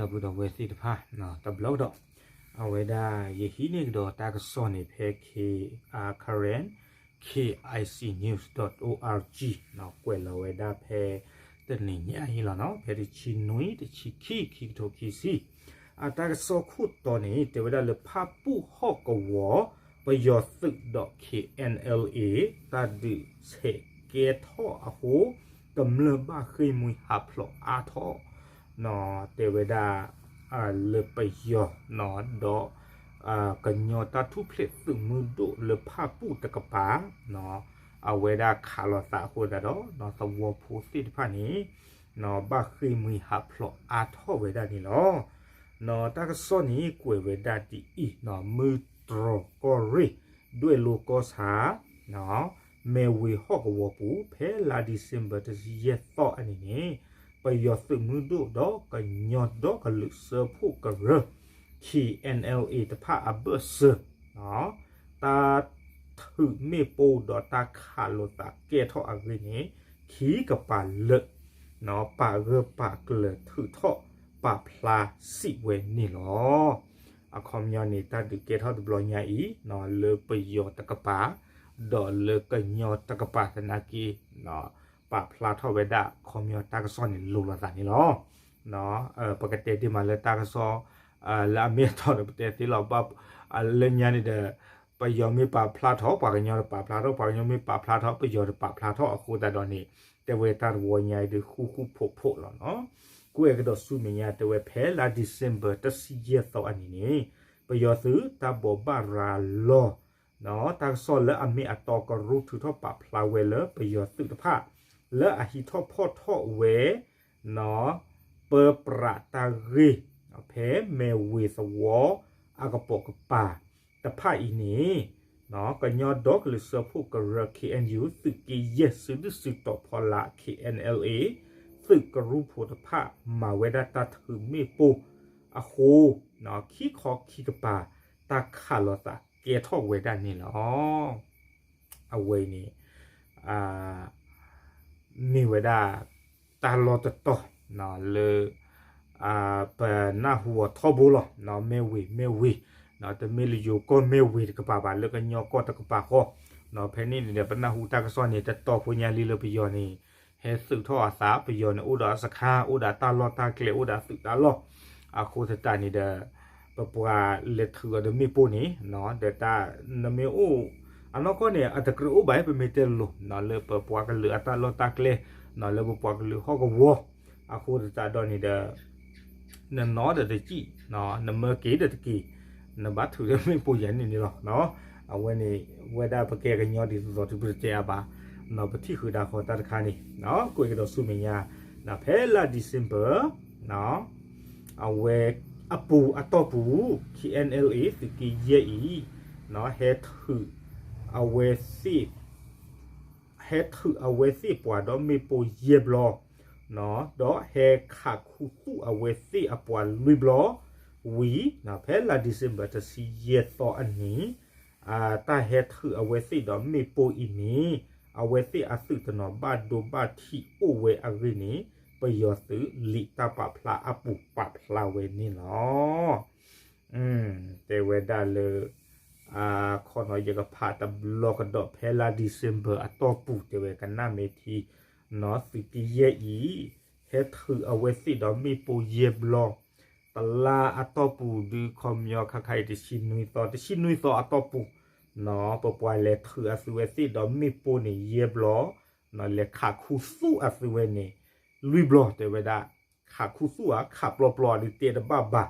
ဒီပုၢ်ဒီဝဲၢ်သ့ၣ်တဖၣ် တဘျီကဒီး အဝဲဒၣ်ယဟံးန့ၢ်ကဒီးတၢ်ကစီၣ်န့ၣ်ဖဲ K, Karen, K I C news dot O R G ကွဲးလီၤဝဲဒၣ်ဖဲ တနံၤညါအံၤလီၤနီၤ ဖဲတဆံနွံ တဆံခံ ခံကထိခံဆံ အတၢ်ကစီၣ်ခိၣ်တီန့ၣ် တဲဝဲဒၣ်လၢဖၣ်ပူၣ်ဟီၣ်ကဝီၤ ပယီၤသုးဒီး K N L A တၢ်ဒုးဆဲးကဲထီၣ်အဃိ ကမျၢၢ်ဘၣ်ဃ့ၢ်မှံဟးဖျိးအါထီၣ် တဲဝဲဒၣ် လၢပယီၤ ဒီး ကညီတၢ်ထူၣ်ဖျဲးသုးမုၢ်ဒိၣ်လၢဖၣ်ပူၣ်တကပၤ အဝဲဒၣ်ခးလိာ်သးအဃိသတးဒီး သဝီဖိသ့ၣ်တဖၣ်န့ၣ် ဘၣ်ဃ့ၢ်မှံဟးဖျိးအါထီၣ်ဝဲဒၣ်န့ၣ်လီၤ. တၢ်ကစီၣ်န့ၣ်ကွဲးဝဲဒၣ်ဒ်အံၤ, မုၢ်တြီၤကီၢ်ရ့ၣ် ဒွဲၣ်လိကီၢ်ဆၣ် မဲၢ်ဝ့ၤဟီၣ်ကဝီၤပူၤ ဖဲလါ December တဆံယဲၢ်သီအနံၤန့ၣ် ပယီၤသုးမုၢ်ဒိၣ်ဒီးကညီဒီကလုာ်စၢဖှိၣ်ကရၢ K N L A တဖၣ်အဘၢၣ်စၢၤ တၢ်ထုးမ့ၣ်ပိၢ်ဒီးတၢ်ခးလိာ်သးကဲထီၣ်အဂ့ၢ်န့ၣ် ခံကပၤလၢာ် ပာ်ဂၢၢ်ပာ်ကျၢၤထုးထီၣ်ပာ်ဖျါစံးဝဲန့ၣ်လီၤ. အခီပညီန့ၣ် တၢ်ဒုးကဲထီၣ်တဘျီညါအံၤ လၢပယီၤတကပၤ ဒီးလၢကညီတကပၤသနာ်က့ ပာ်ဖျါထီၣ်ဝဲဒၣ် အခီပညီတၢ်ကစီၣ်န့ၣ်လိၤလိာ်သးန့ၣ်လီၤ. ပကတဲတ့ၢ်မးလၢတၢ်ကစီၣ် လၢအမ့ၢ်အတီဒီးပတဲသ့လီၤ. လၢညါန့ၣ်ဒီး ပယီၤမ့ၢ်ပာ်ဖျါထီၣ် ပှၤကညီတပာ်ဖျါထီၣ် ပှၤကညီမ့ၢ်ပာ်ဖျါထီၣ် ပယီၤတပာ်ဖျါထီၣ်အဃိသတးဒီးန့ၣ် တဲဝဲတၢ်တဝီညါအံၤဒုးဃူဃူဖိးဖိးလီၤနီၤ. ကွဲးကဒီးဆူမဲာ်ညါ တဲဝဲဖဲလါ December တဆံယဲၢ်သီအနံၤန့ၣ် ပယီၤသုးတၢ်ဘိးဘၣ်ရၤလီၤ တၢ်ကစီၣ်လၢအမ့ၢ်အတီကရူၢ်ထုးထီၣ်ပာ်ဖျါဝဲလၢပယီၤသုးတဖၣ် လၢအဟံးထီၣ်ဖီၣ်ထီၣ်ဝဲ ပၢပြးတၢ်ဂ့ၢ် ဖဲမဲၢ်ဝ့ၤသဝီအကပိာ်ကပၤတဖၣ်အံၤန့ၣ် ကညီဒီကလုာ်စၢဖှိၣ်ကရၢ K N U သုးက့ယဲၢ်စုဒုၣ်စုတီၤဖီလာ် K N L A သုးကရူၢ်ဖိတဖၣ်မၤဝဲဒၣ်တၢ်ထုးမ့ၣ်ပိၢ်အဃိ ခံခီခံကပၤ တၢ်ခးလိာ်သးကဲထီၣ်ဝဲဒၣ်န့ၣ်လီၤ. အဝဲအံၤန့ၣ် မ့ၢ်ဝဲဒၣ် တၢ်လီၢ်တတီၤ လၢ ပနၢ်ဟူအီၤထီဘိလီၤ. မဲၢ်ဝ့ၤ မဲၢ်ဝ့ၤ တမ့ၢ်လၢယိၤကီၢ်မဲၢ်ဝ့ၤတကပၤဘၣ် လၢကညီကီၢ်တကပၤဃီ ဖဲန့ၣ်န့ၣ်ဒီး ပနၢ်ဟူတၢ်ကစီၣ်န့ၣ် တတီၤဖိညါလံလၢပယီၤန့ၣ် ဟဲသုးထီၣ်အသး ပယီၤန့ၣ် အိၣ်ဒီးအစခါ အိၣ်ဒီးတၢ်လီၢ်တၢ်ကျဲ အိၣ်ဒီးသုးတၢ်လီၢ် အဃိသတးန့ၣ်ဒီး ပပှၤလဲၤထုးအီၤဒီးမ့ၣ်ပိၢ်န့ၣ် ဒီးတၢ် နမ့ၢ်အိၣ် အနီၢ်ကီၢ်န့ၣ် အတကြၢးအိၣ်ဘၣ် ပမ့ၢ်တဲလိၤ လၢပပှၤကလုာ်အတၢ်လီၢ်တၢ်ကျဲ လၢပပှၤကလုာ်ဟီၣ်ကဝီၤ အဃိသတးဒီးန့ၣ်ဒီး နနီၢ်ဒီးတစံၣ် နမၢက့ၤဒီးတက့ၤ နဘၣ်ထုးဒီးမ့ၣ်ပိၢ်ယၤန့ၣ်န့ၣ်လီၤ. အဝဲန့ၣ် ဝဲဒၣ်ပကဲကညီဒ်သိးသိးတုၤပတတဲအါဘၣ် ပထံၣ်ဃုာ်ဒၣ်ဃီတၢ်တခါန့ၣ် ကွဲးကဒီးဆူမဲာ်ညါ ဖဲလါ December အဝဲအပူၤအတီၢ်ပူၤ K N L A သုးက့ယဲၢ်အံၤ ဟဲထုး အဝဲသ့ၣ် ဟဲထုးအဝဲသ့ၣ်ပှၤဒီးမ့ၣ်ပိၢ်ယဲၢ်ဘျီ ဒီးဟဲခးခူသူၣ်အဝဲသ့ၣ်အပှၤလွံၢ်ဘျီ ဝံၤ ဖဲလါ December တဆံယဲၢ်သီအနံၤ တၢ်ဟဲထုးအဝဲသ့ၣ်ဒီးမ့ၣ်ပိၢ်အံၤန့ၣ် အဝဲသ့ၣ်အသုးတနီၤဘၣ်ဒိဘၣ်ထံးအိၣ်ဝဲအဂ့ၢ်န့ၣ် ပယီၤသုးလံာ်တၢ်ပာ်ဖျါအပူၤပာ်ဖျါဝဲန့ၣ်လီၤ. တဲဝဲဒၣ်လၢ ခီနီၤ ယကဖးတဘျီကဒီး ဖဲလါ December အတီၢ်ပူၤ တဲဝဲကနၣ်မဲာ်ထံ နီၤ သုးက့ယဲၢ်အံၤ ဟဲထုးအဝဲသ့ၣ်ဒီးမ့ၣ်ပိၢ်ယဲၢ်ဘျီ တလါအတီၢ်ပူၤ ဒုးခီပညီခါခါအံၤ တဆံနွံသီ တဆံနွံသီအတီၢ်ပူၤ နီၤ ပပှၤလဲၤထုးအသုဝဲသ့ၣ်ဒီးမ့ၣ်ပိၢ်န့ၣ်ယဲၢ်ဘျီ လဲၤခးခူသူၣ်အသုဝဲန့ၣ် လွံၢ်ဘျီ တဲဝဲဒၣ် ခးခူသူၣ်ဧါ ခးပျီပျီ ဒုးတဲတဘၣ်ဘၣ်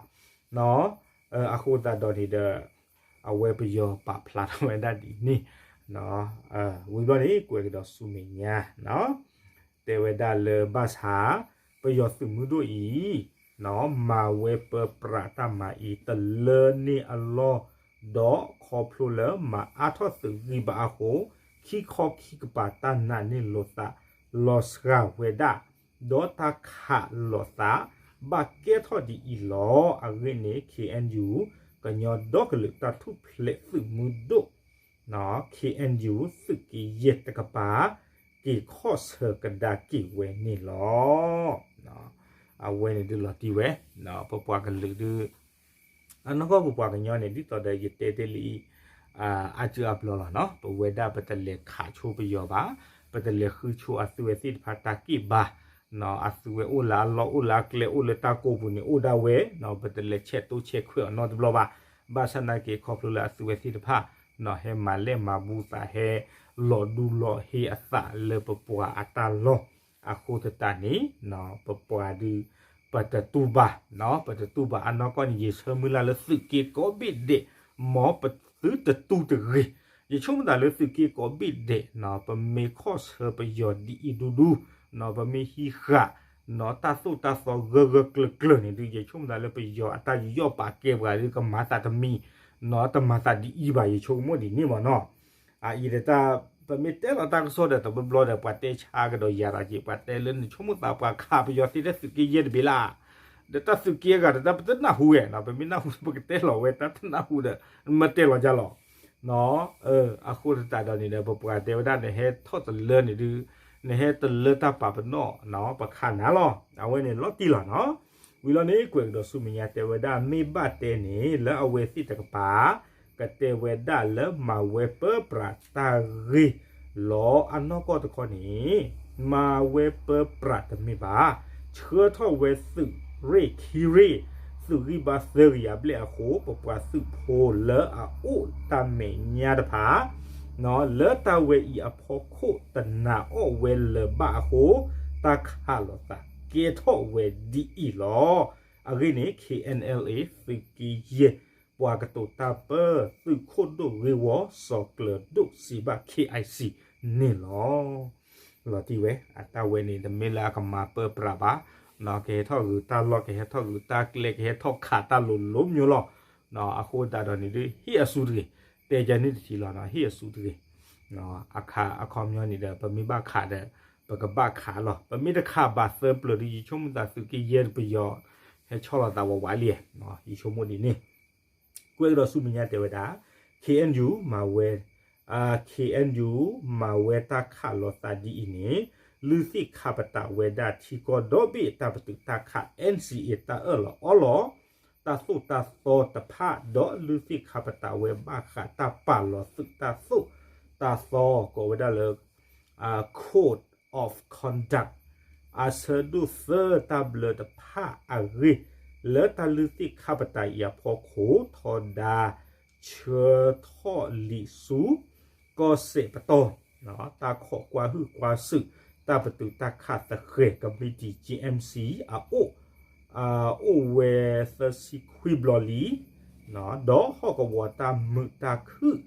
နီၤ အဃိသတးဒီးန့ၣ်ဒီး အဝဲပယီၤပာ်ဖျါထီၣ်ဝဲဒၣ်ဒ်န့ၣ် ဝံၤဘျီန့ၣ် ကွဲးကဒီးဆူမဲာ်ညါ တဲဝဲဒၣ်လၢဘၣ်ဆၣ် ပယီၤသုးမုၢ်ဒိၣ်အံၤ မၤဝဲပၢပြးတၢ်မၤအံၤတလၢန့ၢ်အလီၢ် ဒီးခီဖျိလၢမၤအါထီၣ်သုးဂံၢ်ဘါအဃိ ခံခီခံကပၤတၢ်နာ်န့ၢ်လိာ်သး လီၤစှၤဝဲဒၣ် ဒီးတၢ်ခးလိာ်သး ဘၣ်ကဲထီၣ်ဒ်အံၤလီၤ. အဂ့ၢ်န့ၣ် K N U ကညီဒီကလုာ်တၢ်ထူၣ်ဖျဲးသုးမုၢ်ဒိၣ် K N U သုးက့ယဲၢ်တကပၤ က့ၤခီၣ်ဆၢကဒါက့ၤဝဲန့ၣ်လီၤ. အဝဲန့ၣ်ဒုးလီၤတံၢ်ဝဲ, ပပှၤကလုာ်ဒုး အနီၢ်ကီၢ်ပပှၤကညီန့ၣ် ဒ်သိးဒီးယတဲတ့ၢ်လံ အါစုအါဘျီလီၤနီၤ, ပဝဲဒၣ်ပတလဲၤခးဆိပယီၤဘၣ်, ပတလဲၤဃုဆိအသုဝဲသ့ၣ်တဖၣ်တၢ်က့ၣ်ဘါ, အသုဝဲအိၣ်လၢအလီၢ်အိၣ်လၢအကျဲအိၣ်လၢတၢ်ကိးပူၤန့ၣ် အိၣ်ဒၣ်ဝဲ, ပတလဲၤဆဲးတိဆဲးခွဲးအီၤနီတဘျီဘၣ်. ဘၣ်ဆၣ်နာ်က့ခီဖျိလၢအသုဝဲသ့ၣ်တဖၣ် ဟဲမၤလဲၢ်မၤဘူသး ဟဲလီၤဒူလီၤဟ့အသးလၢပပှၤအတၢ်လီၢ်အဃိသတးန့ၣ် ပပှၤဒုး ပတတူၢ်ဘၣ်, ပတတူၢ်ဘၣ်. အနီၢ်ကီၢ်န့ၣ် ယဆၢမုၢ်လၢ်လၢသုးက့ကိးဘ့ၣ်ဒဲး မ်ပသုတတူၢ်တဂ့ၤ. ယဆိကမိၣ်သးလၢသုးက့ကိးဘ့ၣ်ဒဲး ပမ့ၢ်ခီၣ်ဆၢပယီၤဒ်အံၤဒူဒူ, ပမ့ၢ်ဟံးဃာ် တၢ်သိၣ်တၢ်သီဂၢၢ်ဂၢၢ်ကျၢၤကျၢၤန့ၣ်ဒုး ယဆိကမိၣ်သးလၢပယီၤအတၢ်ယူးယီၣ်ပာ်ကဲပှၤဒုး ကမၤသးတမံၤ, တမၤသးဒ်အံၤဘၣ် ယဆိကမိၣ်ဒ်န့ၣ်မ့ၢ်နီၤ. အအံၤဒီးတၢ် ပမ့ၢ်တဲလီၤတၢ်ကစီၣ်ဒီး တဘျီဘျီဒီး ပှၤတဲဆါကဒီးယၤဒီးက့ၤ ပှၤတဲလၢနဆိကမိၣ်သးပှၤခးပယီၤသ့ တၢ်သုးက့ယဲၢ်တဘ့ၣ်လၢ် ဒီးတၢ်သုးက့အဂၤဒီး တၢ်ပတနၢ်ဟူဝဲနီၤ, ပမ့ၢ်နၢ်ဟူ ပကတဲလီၤဝဲ တၢ်တနၢ်ဟူဒီး မ့ၢ်တဲလီၤယၤလီၤ. အဃိသတးဒီးန့ၣ်ဒီး ပပှၤတဲဝဲဒၣ် နဟဲထီၣ်တလၢန့ၣ်ဒုး နဟဲတလၢတၢ်ပာ်ပနီၣ် ပခးနၤလီၤ. အဝဲန့ၣ်လီၤတံၢ်လီၤနီၤ. ဝံၤလီၤန့ၣ် ကွဲးကဒီးဆူမဲာ်ညါတဲဝဲဒၣ် မ့ၢ်ဘၣ်တဲန့ၣ် လၢအဝဲသ့ၣ်တကပၤ ကတဲဝဲဒၣ်လၢမၤဝဲပၢပြးတၢ်ဂ့ၢ်လီၤ. အနီၢ်ကီၢ်တခီန့ၣ် မၤဝဲပၢပြးတမ့ၢ်ဘၣ်, ဆှၢထီၣ်ဝဲသုးရ့ၣ်ခံရ့ၣ် သုးဂံၢ်ဘါသၢကယၤဘျဲၣ်အဃိ ပပှၤသုးဖိလၢအအိၣ်တၢ်မဲာ်ညါတဖၣ် လၢတၢ်ဝဲအံၤအဖီခိၣ်တနာ်အီၣ်ဝဲလၢၤဘၣ်အဃိ တၢ်ခးလိာ်သးကဲထီၣ်ဝဲဒ်အံၤလီၤ. အဂ့ၢ်န့ၣ် K N L A သုးက့ယဲၢ် ပှၤကတိၤတၢ်ပၢ သုးခိၣ်ဒိၣ်ဂ့ၢ်ဝီ စီၤကျၢၤဒိၣ်စံးဘၣ် K I C န့ၣ်လီၤ. လီၤတံၢ်ဝဲ အတၢ်ဝဲန့ၣ် တမ့ၢ်လၢအကမၤပၢပြးဘၣ်, ကဟဲထီၣ်ဂုာ်တၢ်လီၢ် ကဟဲထီၣ်ဂုာ်တၢ်ကျဲ ကဟဲထီၣ်ခးတၢ်လိၤလိၤမျိုးလီၤ. အဃိသတးဒီးန့ၣ်ဒုး ဟ့ၣ်အစုတဂ့ၤ, တဲယၤန့ၣ်တထံၣ်လီၤနီၤ, ဟ့ၣ်အစုတဂ့ၤ. အခါအခီပညီန့ၣ်ဒီး ပမ့ၢ်ဘၣ်ခးဒီး ပကဘၣ်ခးလီၤ. ပမ့ၢ်တခးဘၣ်သၢပျၢၤဒီး ယဆိကမိၣ်သးသုးက့ယဲၢ်ပယီၤ ဟဲဆီၣ်လီၤသးဝးဝးလံ. ယဆိကမိၣ်ဒ်န့ၣ် ကွဲးကဒီးဆူမဲာ်ညါတဲဝဲဒၣ် K N U မၤဝဲ K N U မၤဝဲတၢ်ခးလိာ်သးဒ်အံၤန့ၣ် လုၢ်သ့ၣ်ခါပတာ်ဝဲဒၣ်ထံကီၢ်ဒီဘ့ၣ် တၢ်ပတုာ်တၢ်ခး N C A တၢ်အၢၣ်လီၤအီလီၤ တၢ်သိၣ်တၢ်သီတဖၣ် ဒီးလုၢ်သ့ၣ်ခါပတာ်ဝဲဘၣ်ဃးတၢ်ပာ်လီၤသုးတၢ်သိၣ်တၢ်သီ ကိးဝဲဒၣ်လၢ Code of Conduct အဆၢဒိၣ်သၢ တၢ်ဘျၢတဖၣ်အဂ့ၢ် လၢတၢ်လုၢ်သ့ၣ်ခါပတာ်အံၤအဖီခိၣ် ထီဒါဆှၢထီၣ်လံာ်ဆူ ကီၢ်စဲၣ်ပတီၢ် တၢ်ခိးကွၢ်ဟုၣ်ကွၢ်စူၣ် တၢ်ပတုာ်တၢ်ခးသဃဲၤ ကမံးတံာ် G M C အအိၣ် အိၣ်ဝဲသၢဆံခွံဘျီလံ ဒီးဟီၣ်ကဝီၤတၢ်မုာ်တၢ်ခုၣ်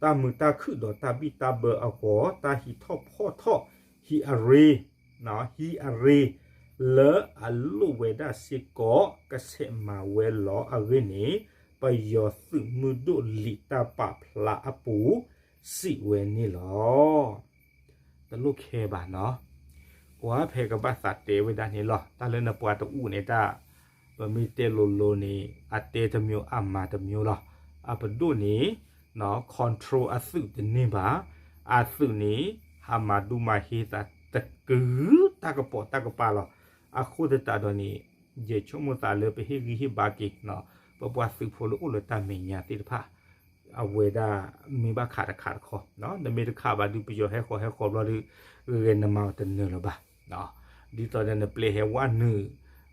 တၢ်မုာ်တၢ်ခုၣ်ဒီးတၢ်ဘံၣ်တၢ်ဘၢအဂီၢ် တၢ်ဟံးထီၣ်ဖီၣ်ထီၣ် ဟံးအရ့ ဟံးအရ့ လၢအလိၣ်ဝဲဒၣ်စ့ၢ်ကီး ကဆဲးမၤဝဲလီၤအဂ့ၢ်န့ၣ် ပယီၤသုးမုၢ်ဒိၣ်လံာ်တၢ်ပာ်ဖျါအပူၤ စံးဝဲန့ၣ်လီၤ. တလိၣ်ခဲဘၣ်နီၤ, ကွၢ်ဖဲကဘၣ်သးတဲဝဲဒၣ်န့ၣ်လီၤ. တၢ်လၢနပှၤတအူၣ်န့ၣ် တၢ် ပမ့ၢ်တဲလိၤလိၤန့ၣ် အတဲတမျိုးအမၤတမျိုးလီၤ. အပဒိၣ်န့ၣ် control အသုးတန့ၢ်ဘၣ်. အသုးန့ၣ် ဟးမၤဒူမၤဟ့သးတကုာ် တၢ်ကပိာ်တၢ်ကပၤလီၤ. အဃိသတးဒီးန့ၣ် ယဆိကမိၣ်သးလၢပဟ့ၣ်ဂံၢ်ဟ့ၣ်ဘါက့ၤ ပပှၤသုးဖိလၢအိၣ်လၢတၢ်မဲာ်ညါသ့ၣ်တဖၣ် အဝဲဒၣ်မ့ၢ်ဘၣ်ခးတခးတခီ, နမ့ၢ်တခးဘၣ်ဒုး ပယီၤဟဲဃီၤဟဲဃီၤဘျီဒုး ဂဲၤနမၤအီၤတနၢၤလၢၤဘၣ်. ဒ်သိးဒီးနပျဲဟဲဝၣ် တၢ်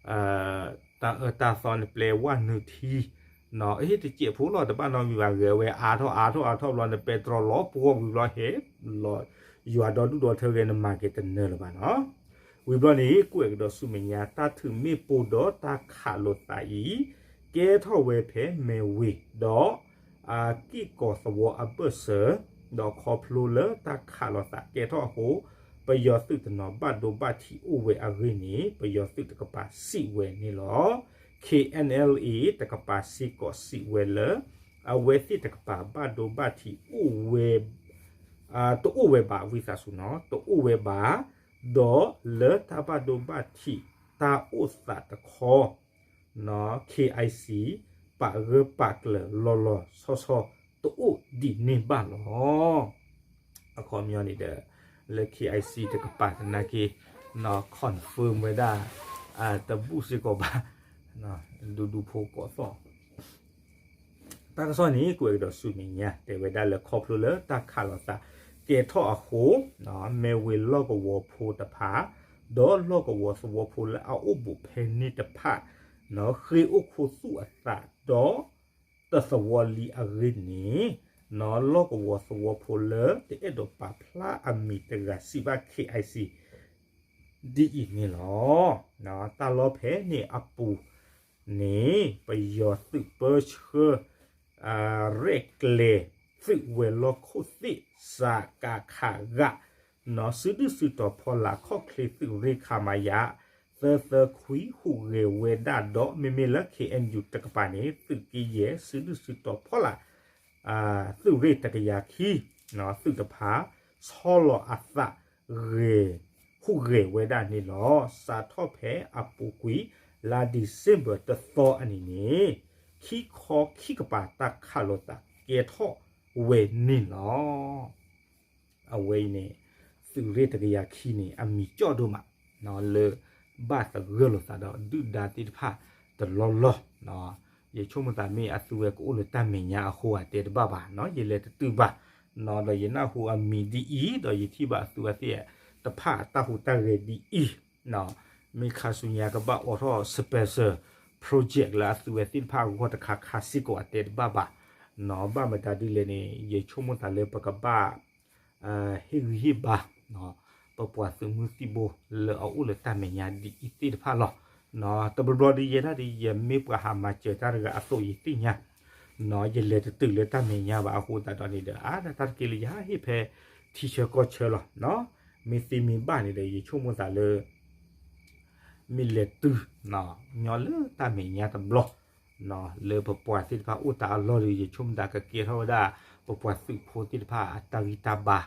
အၢတၢ်သီ နပျဲဝၣ်နုာ်ထံ အဟ့ၣ်တစဲးဖိလီၤ တဘၣ်နီတမံၤဘၣ် ဂဲၤဝဲအါထီၣ်အါထီၣ်အါထီၣ်ဘျီ နပဲတြီလီၤပှီၢ်ဝံၤဘျီ ဟဲလီၤ ယွၤဒီဒူၣ်ဒီထၢဂဲၤ နမၤက့ၤတနၢၤလၢၤဘၣ်နီၤ. ဝံၤဘျီန့ၣ် ကွဲးကဒီးဆူမဲာ်ညါ တၢ်ထုးမ့ၣ်ပိၢ်ဒီးတၢ်ခးလိာ်သးအံၤ ကဲထီၣ်ဝဲဖဲမဲၢ်ဝ့ၤဒီး က့ၢ်ကီၤသဝီအဘၢၣ်စၢၤ ဒီးခီဖျိလၢတၢ်ခးလိာ်သးကဲထီၣ်အဃိ ပယီၤသုးတနီၤဘၣ်ဒိဘၣ်ထံးအိၣ်ဝဲအဂ့ၢ်န့ၣ် ပယီၤသုးတကပၤစံးဝဲန့ၣ်လီၤ. K N L A တကပၤစ့ၢ်ကီးစံးဝဲလၢ အဝဲသ့ၣ်တကပၤဘၣ်ဒိဘၣ်ထံးအိၣ်ဝဲ တအိၣ်ဝဲဘၣ် ဝံသးစူၤနီၤ တအိၣ်ဝဲဘၣ်, ဒီးလၢတၢ်ဘၣ်ဒိဘၣ်ထံးတၢ်အိၣ်သးတခီ K I C ပာ်ဂၢၢ်ပာ်ကျၢၤလီၤလီၤဆီဆီ တအိၣ်ဒ်န့ၣ်ဘၣ်လီၤ. အခီပညီန့ၣ်ဒီး လၢ K I C တကပၤသနာ်က့ confirm ဝဲဒၣ် တဘူၣ်စ့ၢ်ကီးဘၣ်, ဒူဒူဖိကိးသီၣ် တၢ်ကစီၣ်န့ၣ် ကွဲးကဒီးဆူမဲာ်ညါ တဲဝဲဒၣ်လၢခီဖျိလၢတၢ်ခးလိာ်သး ကဲထီၣ်အဃိ, မ့ၢ်ဝံၤလီၢ်ကဝီၤဖိတဖၣ် ဒီးလီၢ်ကဝီၤသဝီဖိလၢအအိၣ်ဘူးဖဲန့ၣ်တဖၣ် ဃ့အိၣ်ခူသူၣ်အသးဒီး တသဝီလံအဂ့ၢ်န့ၣ်, လီၢ်ကဝီၤသဝီဖိလၢတအဲၣ်ဒိးပာ်ဖျါအမံၤတဂၤစံးဘၣ် KIC ဒ်အံၤန့ၣ်လီၤ. တၢ်လီၢ်ဖဲန့ၣ်အပူၤန့ၣ် ပယီၤသုးပၢဆှၢ ရဲၣ်ကျဲၤ သုးဝဲၤလီၢ်ခိၣ်သ့ၣ် စကခ ဂၤ စုဒုၣ်စုတီၤဖီလာ် ခီၣ်ချ့သုးရ့ၣ် ခမရ သၢသၢခွံ ဟူးဂဲၤဝဲဒၣ်ဒီး မ့မ့ၢ်လၢ KNU တကပၤန့ၣ် သုးက့ယဲၢ် စုဒုၣ်စုတီၤဖီလာ် သုးရ့ၣ်တကယၤခံ သုးတဖၣ် ဆီလီၤအသး ဂဲၤ ဟူးဂဲၤဝဲဒၣ်န့ၣ်လီၤ. စးထီၣ်ဖဲအပူၤကွံာ် လါ December တသီအနံၤန့ၣ် ခံခီခံကပၤတၢ်ခးလိာ်သးကဲထီၣ်ဝဲန့ၣ်လီၤ. အဝဲအံၤန့ၣ် သုးရ့ၣ်တကယၤခံန့ၣ် အမံၤကၠီၣ်ဒိၣ်မး လၢဘၣ်သဂၢၢ်လိာ်သးဒီးဒုၣ်ဒါသ့ၣ်တဖၣ်တလီၢ်လီၢ်, ယဆိကမိၣ်သးမ့ၢ်အသုဝဲကအိၣ်လၢတၢ်မဲာ်ညါအဃိ အတဲတဘၣ်ဘၣ်, ယလဲၤတတုၤဘၣ်, ဒီးယနၢ်ဟူအမံၤဒ်အံၤ ဒီးယထံၣ်ဘၣ်အသုဝဲသ့ၣ်တဖၣ်အတၢ်ဟူးတၢ်ဂဲၤဒ်အံၤ, မ့ၢ်ခါဆူညါကဘၣ်အိးထီၣ် special project လၢအသုဝဲသ့ၣ်တဖၣ်အဂီၢ်တခါခါစ့ၢ်ကီး အတဲတဘၣ်ဘၣ်, ဘၣ်မတၤဒ်လဲၣ်န့ၣ် ယဆိကမိၣ်သးလၢပကဘၣ် ဟ့ၣ်ဂံၢ်ဟ့ၣ်ဘါ ပပှၤသုးမုၢ်သံၣ်ဘိလၢအအိၣ်လၢတၢ်မဲာ်ညါဒ်အံၤသ့ၣ်တဖၣ်လီၤ. တဘျီဘျီဒီးယဲဒၣ်ဒီး ယမ့ၢ်ပှၤဟးမၤစၢၤတၢ်တဂၤအသိးယသ့ၣ်ညါ, ယလဲၤတတုၤလၢတၢ်မဲာ်ညါဘၣ်အဃိသတးဒီးန့ၣ်ဒီး အါဒၣ်တၢ်တက့ၢ်လၢယဟးဟ့ၣ်ဖဲထံဆၢကီၢ်ဆၢလီၤ. မ့ၢ်သ့မ့ၢ်ဘၣ်န့ၣ်ဒီး ယဆိကမိၣ်သးလၢ မ့ၢ်လဲၤတုၤ ညီလၢတၢ်မဲာ်ညါတဘျီ လၢပပှၤသ့ၣ်တဖၣ်အိၣ်တၢ်အလီၢ်ဒီး ယဆိကမိၣ်သးကကဲထီၣ်ဝဲဒၣ် ပပှၤသုးဖိသ့ၣ်တဖၣ်အတၢ်ဂံၢ်တၢ်ဘါ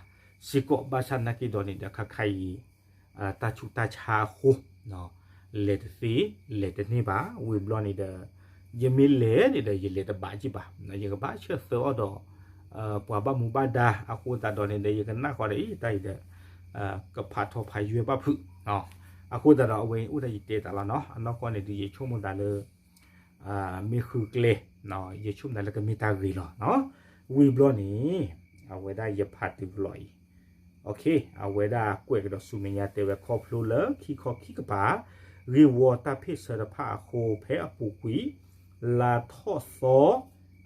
စ့ၢ်ကီး ဘၣ်ဆၣ်နာ်က့ဒီးန့ၣ်ဒီး ခါခါအံၤ တၢ်ဆူးတၢ်ဆါအဃိ လဲၤတသ့ လဲၤတန့ၢ်ဘၣ် ဝံၤဘျီန့ၣ်ဒီး ယမ့ၢ်လဲၤန့ၣ်ဒီး ယလဲၤတဘၣ်က့ၢ်ဘၣ် ယကဘၣ်ဆၢသၢအီၤဒီး ပှၤဘၣ်မူဘၣ်ဒါအဃိသတးဒီးန့ၣ်ဒီး ယကနၣ်ဃီဒီးအံၤတၢ်အံၤဒီး ကဖးထီဖးယွဲၢ်ဘၣ်ဖုး အဃိသတးဒီး အဝဲအိၣ်ဒၣ်ယတဲတၢ်လီၤနီၤ အနီၢ်ကီၢ်န့ၣ်ဒီး ယဆိကမိၣ်သးလၢ မ့ၢ်ဃုကျဲ ယဆိကမိၣ်သးလၢကမ့ၢ်တၢ်ဂ့ၤလီၤ. ဝံၤဘျီန့ၣ် အဝဲဒၣ်ယဖးတုၤလီၤအံၤ အဝဲဒၣ်ကွဲးကဒီးဆူမဲာ်ညါတဲဝဲခီဖျိလၢခံခီခံကပၤ ဂ့ၢ်ဝီတၢ်ဖ့ၣ်ဆၢတဖၣ်အဃိ ဖဲအပူၤကွံာ် လါထီၣ်သီ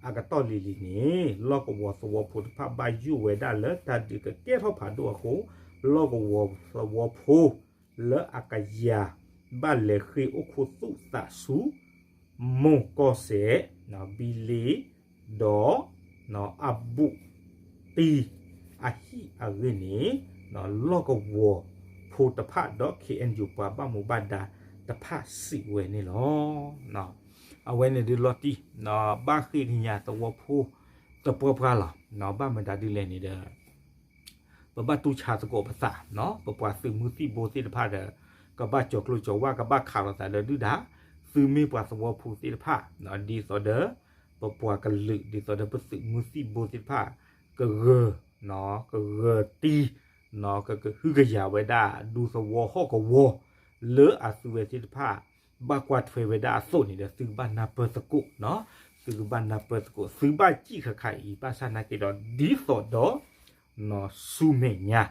အကတီၢ်လံၤလံၤန့ၣ် လီၢ်ကဝီၤသဝီဖိတဖၣ်ဘၣ်ယိၣ်ဝဲဒၣ်လၢတၢ်ဒုးကကဲထီၣ်ဖးဒိၣ်အဃိ လီၢ်ကဝီၤသဝီဖိ လၢအကယၤ ဘၣ်လဲၤဃ့အိၣ်ခူသူၣ်သးဆူ မိၢ်ကီၢ်စဲၣ် ဘံလ့ ဒီး အဘူးတံ အဟံၣ်အဂ့ၢ်န့ၣ် လီၢ်ကဝီၤဖိတဖၣ်ဒီး KNU ပှၤဘၣ်မူဘၣ်ဒါတဖၣ်စံးဝဲန့ၣ်လီၤ. အဝဲန့ၣ်ဒုးလီၤတံၢ် ဘၣ်ဃ့ကညးသဝီဖိ သပှၢ်ပှၢ်လီၤ. ဘၣ်မတၤဒ်လဲၣ်န့ၣ်ဒီး ပဘၣ်တူၢ်ဆါသကိးပသး ပပှၤသုးမုၢ်သံၣ်ဘိသ့ၣ်တဖၣ်ဒီး ကဘၣ်ကၠီၤကျိၣ်ကၠီၤဝါ ကဘၣ်ခးလိာ်သးဒီးဒုၣ်ဒါ သုမ့ၢ်ပှၤသဝီဖိသ့ၣ်တဖၣ် ဒ်သိးဒီး ပပှၤကလုာ် ဒ်သိးဒီးပသုးမုၢ်သံၣ်ဘိသ့ၣ်တဖၣ် ကဂၢၤ ကဂၢၤတံ ကကဟုကယာ်ဝဲဒၣ် ဒူသဝီဟီၣ်ကဝီၤ လၢအသုဝဲသ့ၣ်တဖၣ် ဘၣ်ကွၢ်ထွဲဝဲဒၣ်အသိးန့ၣ်ဒီး သုကဘၣ်နၢ်ပၢၢ်သကိး သုကဘၣ်နၢ်ပၢၢ်သကိး သုဘၣ်စံၣ်ခါခါအံၤ ဘၣ်ဆၣ်နာ်က့ဒီး ဒ်သိးဒီး ဆူမဲာ်ညါ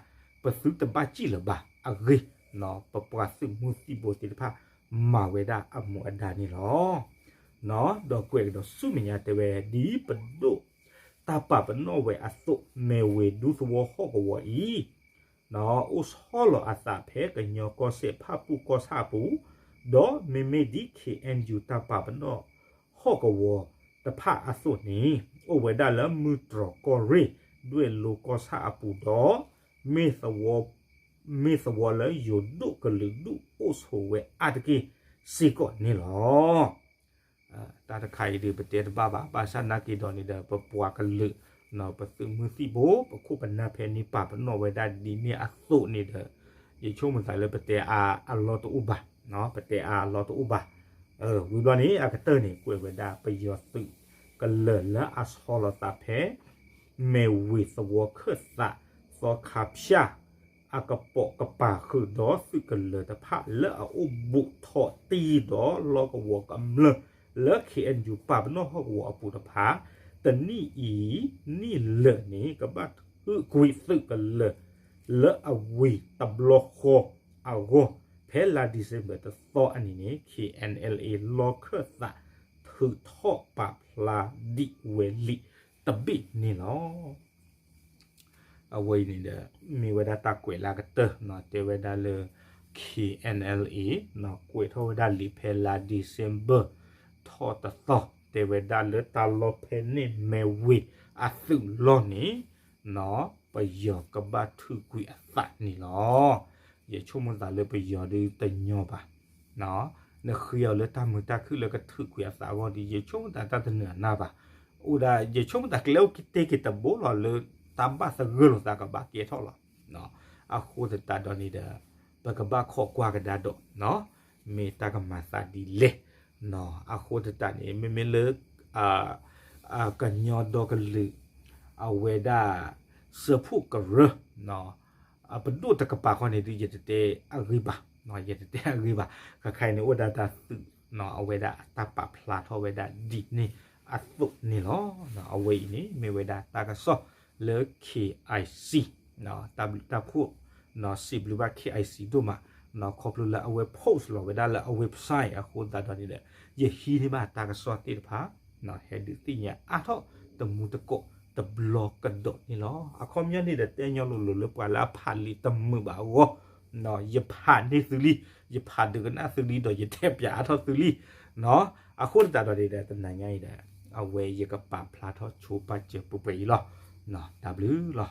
ပသုတဘၣ်စံၣ်လၢၤဘၣ်အဂ့ၢ် ပပှၤသုးမုၢ်သံၣ်ဘိသ့ၣ်တဖၣ် မၤဝဲဒၣ်အမူအဒါန့ၣ်လီၤ. ဒီးကွဲးကဒီးဆူမဲာ်ညါတဲဝဲ ဒ်ပဒိၣ်တၢ်ပာ်ပနီၣ်ဝဲအသိး မ့ၢ်ဝ့ၤဒူသဝီဟီၣ်ကဝီၤအံၤ အိၣ်ဆီလီၤအသးဖဲကညီကီၢ်စဲၣ်ဖၣ်ပူၣ်ကီၢ်ဆၣ်အပူၤ, ဒီးမ့မ့ၢ်ဒ် KNU တၢ်ပာ်ပနီၣ်ဟီၣ်ကဝီၤတဖၣ်အသိးန့ၣ် အိၣ်ဝဲဒၣ်လၢမုၢ်တြီၤကီၢ်ရ့ၣ် ဒွဲၣ်လိၤကီၢ်ဆၣ်အပူၤဒီး မ့ၢ်သဝီ မ့ၢ်သဝီလၢယိၤဒိၣ်ကလုာ်ဒူၣ်အိၣ်ဆိးဝဲအါတက့ၢ်စ့ၢ်ကီးန့ၣ်လီၤ. တၢ်တခါအံၤဒုးပတဲတဘၣ်ဘၣ် ဘၣ်ဆၣ်နာ်က့ဒီးန့ၣ်ဒီး ပပှၤကလုာ် ပသုးမုၢ်သံၣ်ဘိ ပခိၣ်ပနၢ်ဖဲန့ၣ်ပာ်ပနီၣ်ဝဲဒၣ်ဒ်န့ၣ်အသိးန့ၣ်ဒီး ယဆိကမိၣ်သးလၢပတဲအါအလီၢ်တအိၣ်ဘၣ်, ပတဲအါအလီၢ်တအိၣ်ဘၣ်. ဝံၤဘျီန့ၣ် အကတၢၢ်န့ၣ် ကွဲးဝဲဒၣ်ပယီၤသုးကလၢၤလၢအဆီလီၤသးဖဲ မဲၢ်ဝ့ၤသဝီခၢၣ်သး သီခါဖၠၣ် အကပိာ်ကပၤဃုာ်ဒီးသုးကလၢၤတဖၣ်လၢအအိၣ်ဘူးထီၣ်တံၢ်ဒီးလီၢ်ကဝီၤကမျၢၢ် လၢ ခ့ၣ်အဲၣ်ယူၣ် ပာ်ပနီၣ်ဟီၣ်ကဝီၤအပူၤတဖၣ် တနံၣ်အံၤ နံၣ်လၢာ်န့ၣ် ကဘၣ်ထုးကွံာ်သုးကလၢၤ လၢအဝံၤတဘျီဃီအဂီၢ် ဖဲလါ December တသီအနံၤန့ၣ် KNLA လီၢ်ခၢၣ်သး ထုးထီၣ်ပာ်ဖျါဒံးဝဲလံတဘ့ၣ်န့ၣ်လီၤ. အဝဲအံၤန့ၣ်ဒီး မ့ၢ်ဝဲဒၣ်တၢ်ကွဲးလၢအကတၢၢ် တဲဝဲဒၣ်လၢ KNLA ကွဲးထီၣ်ဝဲဒၣ်လံာ်ဖဲလါ December ထီၣ်တသီ တဲဝဲဒၣ်လၢတၢ်လီၢ်ဖဲန့ၣ်မ့ၢ်ဝ့ၢ်အသုးလီၢ်န့ၣ် ပယီၤကဘၣ်ထုးကွံာ်အသးန့ၣ်လီၤ. ယဆိကမိၣ်သးလၢပယီၤဒုးတညီဘၣ် နဃ့အီၤလၢတၢ်မုာ်တၢ်ခုၣ်လၢကထုးကွံာ်အသးအဂီၢ်ဒီး ယဆိကမိၣ်သးတၢ်တနၢၤအနၢ်ဘၣ်. အိၣ်ဒၣ် ယဆိကမိၣ်သးကျဲအိၣ်ကတဲက့ၤတဘိလီၤ လၢတၢ်ဘၣ်သဂၢၢ်လိာ်သးကဘၣ်ကဲထီၣ်လီၤ. အဃိသတးဒီးန့ၣ်ဒီး ပကဘၣ်ခိးကွၢ်ကဒါဒီး မ့ၢ်တၢ်ကမၤသးဒ်လဲၣ်. အဃိသတးန့ၣ် မ့မ့ၢ်လၢ ကညီဒီကလုာ် အဝဲဒၣ် စၢဖှိၣ်ကရၢ ပဒိၣ်တကပၤဃီန့ၣ်ဒုး ယတတဲအဂ့ၢ်ဘၣ်, ယတတဲအဂ့ၢ်ဘၣ်. ခဲခါအံၤန့ၣ် အိၣ်ဒၣ်တၢ်သုး အဝဲဒၣ်တၢ်ပာ်ဖျါထီၣ်ဝဲဒၣ်ဒ်န့ၣ်အသိးန့ၣ်လီၤ. အဝဲအံၤန့ၣ် မ့ၢ်ဝဲဒၣ်တၢ်ကစီၣ်လၢ KIC တၢ်ဘျုးတၢ်ဖှိၣ် စံးဘျုးဘၣ် KIC ဒိၣ်မး ခီဖျိလၢအဝဲ post လီၤဝဲဒၣ်လၢအ website အဃိသတးဒီးန့ၣ်ဒီး ယဟံးန့ၢ်ဘၣ်တၢ်ကစီၣ်သ့ၣ်တဖၣ် ဟဲဒုးသ့ၣ်ညါအါထီၣ်တမူတကိးတဘျီကဒီးန့ၣ်လီၤ. အခီပညီန့ၣ်ဒီး တဲညီလိၤလိၤလၢပှၤလၢအဖးလံာ်တမုာ်ဘၣ်အဂီၢ် ယဖးန့ၢ်သုလံ, ယဖးဒုးကနၣ်သုလံ ဒီးယတဲပၠးအါထီၣ်သုလံ. အဃိသတးဒီးန့ၣ်ဒီး တနၤညါအံၤဒီး အဝဲယကပာ်ဖျါထီၣ်ဆိပာ်စၢၤပှဲၤပှဲၤအံၤလီၤ. တၢ်ဘျုးလီၤ.